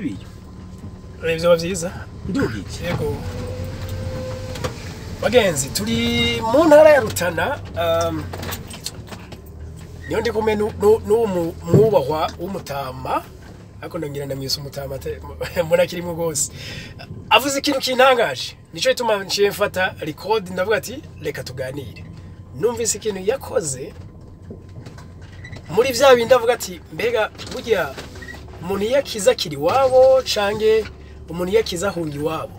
Ibiyo. Ivyo vyiza. Ndugije. Yego. Bagenzi, turi mu ntara ya Rutana, niyo ndi kumwe n'uwo mwubahwa w'umutama, ariko ndongira ndamwisa umutama mbona kirimo rwose. Avuze ikintu kintangaje, nico gituma nciye mfata record, ndavuga ati reka tuganire. Numvise ikintu yakoze muri vya bindi, avuga ati mbega burya umuntu iyo akiza akiri iwabo canke umuntu iyo akiza ahunga iwabo?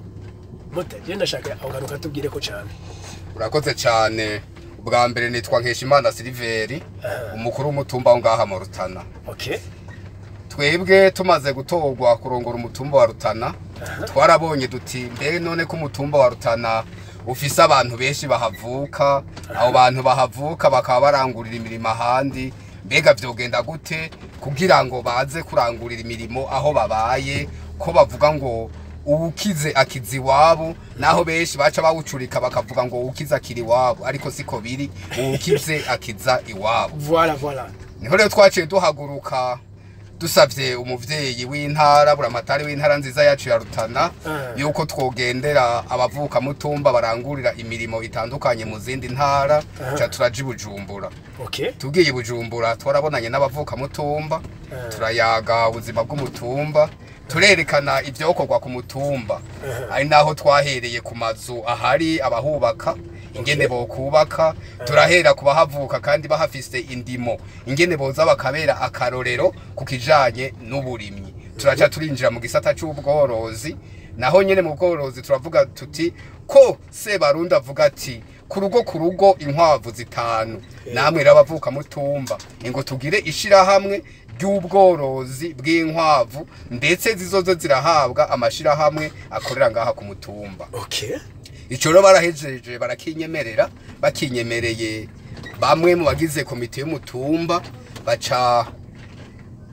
Muta je ndashaka aho kantu katubwire ko cane. Urakoze cyane. Ubwa mbere nitwa Nkeshimana Siliveri, umukuru w'umutumba wo ngaha mu Rutana. Twebwe tumaze gutorwa kurongora umutumba wa Rutana, twarabonye duti mbere none ko umutumba wa Rutana ufise abantu benshi bahavuka, abo bantu bahavuka bakaba barangurira imirimo ahandi, mbega vyogenda gute kugira ngo baze kurangurira imirimo aho babaye, ko bavuga ngo uwukize akiza iwabo, naho benshi baca bawucurika bakavuga ngo uwukize akira iwabo, ariko siko biri, uwukize akiza iwabo. Voilà, voilà. Niho rero twaciye duhaguruka dusavye umuvyeyi w'intara, buramatari w'intara nziza yacu ya Rutana, yuko twogendera abavuka mutumba barangurira imirimo itandukanye mu zindi ntara, ca turaja i Bujumbura. Tugiye i Bujumbura twarabonanye n'abavuka mutumba, turayaga ubuzima bw'umutumba, turerekana ivyokorwa ku mutumba, ari naho twahereye ku mazu ahari abahubaka ingene bokubaka, turahera ku bahavuka kandi bahafise indimo ingene boza bakabera akarorero ku kijanye n'uburimyi, turaca turinjira mu gisata c'ubworozi. Naho nyene mu bworozi turavuga tuti ko Sebarundi avuga ati ku rugo ku rugo inkwavu 5, namwe rero abavuka mutumba ngo tugire ishirahamwe ry'ubworozi bw'inkwavu, ndetse zizoze zirahabwa amashirahamwe akorera ngaha ku mutumba. Ico rero barahejeje barakinyemerera, bakinyemereye bamwe mu bagize komite y'umutumba baca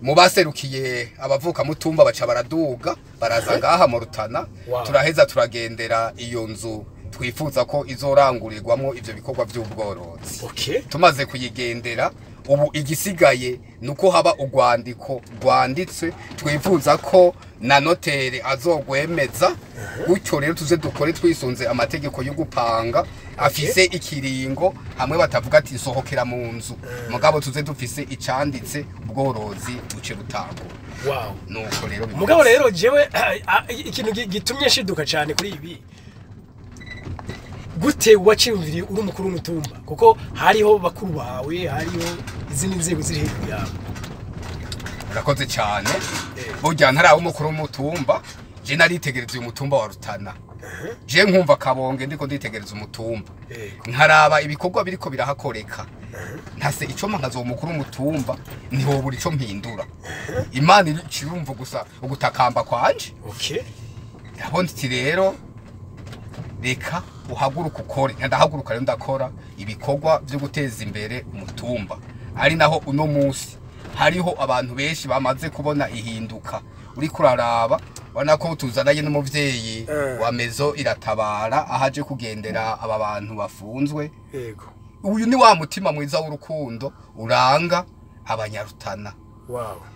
mu baserukiye abavuka mutumba baca baraduga baraza ngaha mu Rutana. Turaheza turagendera iyo nzu twifuza ko izorangurirwamwo ivyo bikorwa vy'ubworozi. Tumaze kuyigendera, ubu igisigaye nuko haba urwandiko rwanditse twifuza ko na notere azogwemeza, gutyo rero tuze dukore twisunze amategeko yo gupanga afise ikiringo, hamwe batavuga ati sohokera mu nzu, mugabo tuze dufise icanditse, ubworozi buce butangura. Nuko rero bimeze. Mugabo rero jewe ikintu gitumye nshiduka cyane kuri ibi, gute waciyumviriye uri umukuru w'umutumba, kuko hariho bakuru bawe, hariho izindi nzego ziri hejuru yawe? Urakoze cyane. Burya ntaraba umukuru w'umutumba, je naritegereza uyu mutumba wa Rutana, je nkumva kabonge ndiko nditegereza umutumba, nkaraba ibikorwa biriko birahakoreka, ntase ico nkazoba umukuru w'umutumba ntihobura ico mpindura. Imana irumva gusa ugutakamba kwanje. Ndabona iti rero reka uhaguruka ukore. Ndahaguruka rero ndakora ibikorwa byo guteza imbere umutumba, ari naho uno munsi hariho abantu benshi bamaze kubona ihinduka. Uriko uraraba ubona ko tuzananye n'umuvyeyi wa Mezo Iratabara, ahaje kugendera aba bantu bafunzwe. Uyu ni wa mutima mwiza w'urukundo uranga abanyarutana.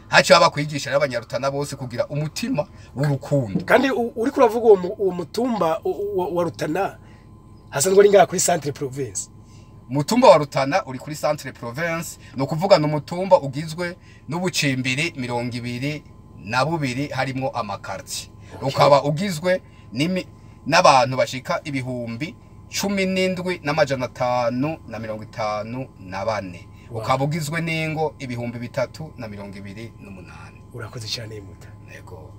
Haciye haba kwigisha rero abanyarutana bose kugira umutima w'urukundo. Kandi uriko uravuga uwo mutumba wa Rutana hasanzwe ari ngaha kuri centre province. Umutumba wa Rutana uri kuri centre province, ni ukuvuga ni umutumba ugizwe n'ubucimbiri 22 harimwo amakarti, ukaba ugizwe n'abantu bashika 17,554, ukaba ugizwe n'ingo 3,028. Urakoze cyane muta. Yego.